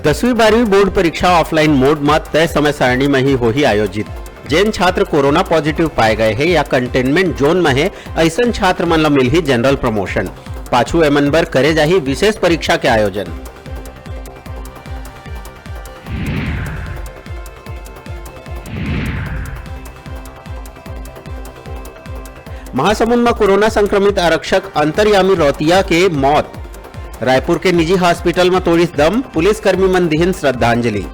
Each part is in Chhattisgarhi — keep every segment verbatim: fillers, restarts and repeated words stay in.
दसवीं बारहवीं बोर्ड परीक्षा ऑफलाइन मोड म तय समय सारणी म ही होही आयोजित। जेन छात्र कोरोना पॉजिटिव पाए गए हे या कंटेनमेंट जोन म हे, अइसन छात्र मन ल मिलही जनरल प्रमोशन। पाछू एमन बर करे जाही विशेष परीक्षा के आयोजन। महासमुंद म कोरोना संक्रमित आरक्षक अंतर्यामी रौतिया के मौत। रायपुर के निजी हॉस्पिटल म तोड़िस दम, पुलिस कर्मी मन दिहिन श्रद्धांजलि।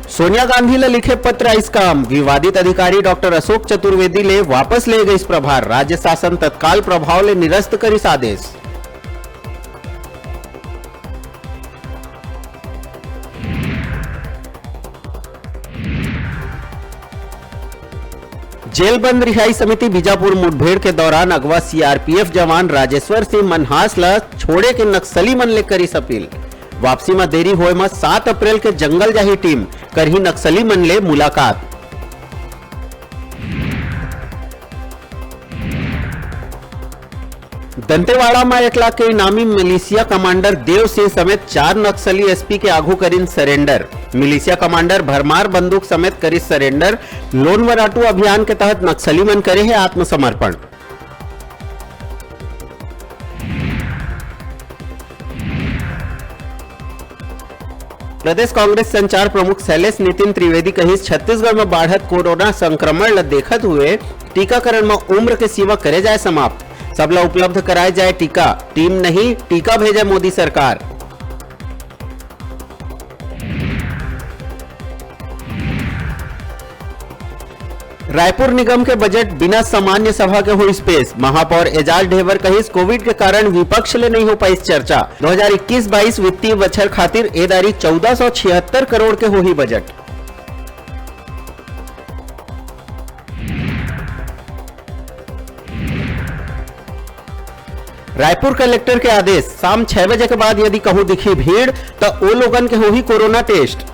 सोनिया गांधी ल लिखे पत्र आइस काम, विवादित अधिकारी डॉक्टर अशोक चतुर्वेदी ले वापस ले गइस प्रभार, राज्य शासन तत्काल प्रभाव ले निरस्त करिस आदेश। जेल बंद रिहाई समिति बीजापुर मुठभेड़ के दौरान अगवा सीआरपीएफ जवान राजेश्वर सिंह मनहास ल छोड़े के नक्सली मन ले करिस अपील। वापसी म देरी होए म सात अप्रैल के जंगल जाही टीम, करही नक्सली मन ले मुलाकात। दंतेवाड़ा म एक लाख के इनामी मिलिशिया कमांडर देव सिंह समेत चार नक्सली एसपी के आघू करिन सरेंडर। मिलिशिया कमांडर भरमार बंदूक समेत करिस सरेंडर। लोन वराटू अभियान के तहत नक्सली मन करे हे आत्मसमर्पण। प्रदेश कांग्रेस संचार प्रमुख शैलेश नितिन त्रिवेदी कहिस, छत्तीसगढ़ म बाढ़त कोरोना संक्रमण ल देखत हुए टीकाकरण म उम्र के सीमा करे जाए समाप्त, सबला उपलब्ध कराए जाए टीका, टीम नहीं टीका भेजे मोदी सरकार। रायपुर निगम के बजट बिना सामान्य सभा के होइस पेश। महापौर एजाज ढेबर कहिस, कोविड के कारण विपक्ष ले नइ हो पाइस चर्चा। दो हज़ार इक्कीस बाईस वित्तीय बछर खातिर ए दारी चौदह सौ छिहत्तर करोड़ के होही बजट। रायपुर कलेक्टर के आदेश, शाम छह बजे के बाद यदि कहूं दिखही भीड़, त ओ लोगन के होही कोरोना टेस्ट।